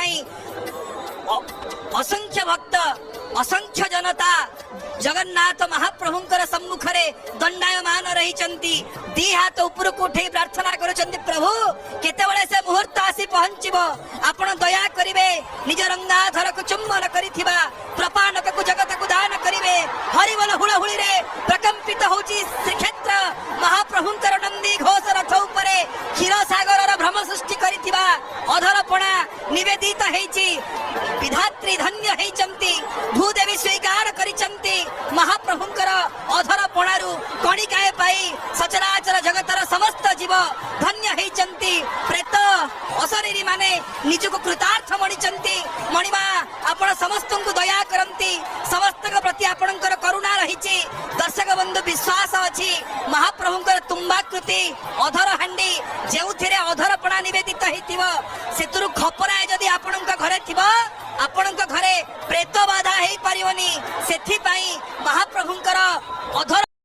ପାଇଁ ଅସଂଖ୍ୟ ଭକ୍ତ, ଅସଂଖ୍ୟ ଜନତା ଜଗନ୍ନାଥ ମହାପ୍ରଭୁଙ୍କର ସମ୍ମୁଖରେ ଦଣ୍ଡାୟମାନ ରହିଛନ୍ତି। ଦି ହାତ ଉପରକୁ ଉଠେଇ ପ୍ରାର୍ଥନା କରୁଛନ୍ତି, ପ୍ରଭୁ, କେତେବେଳେ ସେ ମୁହୂର୍ତ୍ତ ଆସି ପହଞ୍ଚିବ, ଆପଣ ଦୟା କରିବେ, ନିଜ ରଙ୍ଗାଧରକୁ ଚୁମ୍ବନ କରିଥିବା ପ୍ରପାନକକୁ ଜଗତକୁ ଦାନ କରିବେ। ହରିବୋଲ ହୁଳହୁଳିରେ ପ୍ରକମ୍ପିତ ହଉଛି ଶ୍ରୀକ୍ଷେତ୍ର। ମହାପ୍ରଭୁଙ୍କର ନନ୍ଦୀ ଘୋଷ ରଥ ଉପରେ କ୍ଷୀର ସାଗରର ଭ୍ରମ ସୃଷ୍ଟି କରିଥିବା ଅଧରପଣା ନିବେଦିତ ହେଇଛି। ବିଧାତ୍ରୀ ଧନ୍ୟ ହେଇଛନ୍ତି, ଭୂଦେବୀ ସ୍ୱୀକାର କରିଛନ୍ତି। ମହାପ୍ରଭୁଙ୍କର ଅଧର ପଣାରୁ କଣିକାଏ ପାଇ ସଚରାଚର ଜଗତର ସମସ୍ତ ଜୀବ ଧନ୍ୟ ହେଇଛନ୍ତି। ପ୍ରେତ ଅଶରୀରୀ ମାନେ ନିଜକୁ କୃତାର୍ଥ ମଣିଛନ୍ତି। ମଣିମା, ଆପଣ ସମସ୍ତଙ୍କୁ ଦୟା କରନ୍ତି, ସମସ୍ତଙ୍କ ପ୍ରତି ଆପଣଙ୍କର କରୁଣା ରହିଛି। ଦର୍ଶକ ବନ୍ଧୁ, ବିଶ୍ୱାସ ଅଛି, ମହାପ୍ରଭୁଙ୍କର ତୁମ୍ବାକୃତି ଅଧର ହାଣ୍ଡି ଯେଉଁଥିରେ ଅଧରପଣା ନିବେଦିତ ହେଇଥିବ, ସେଥିରୁ ଖପରାଏ ଯଦି ଆପଣଙ୍କ ଘରେ ଥିବ, ଆପଣଙ୍କ ଘରେ ପ୍ରେତ ବାଧା ହେଇପାରିବନି। ସେଥିପାଇଁ ମହାପ୍ରଭୁଙ୍କର ଅଧର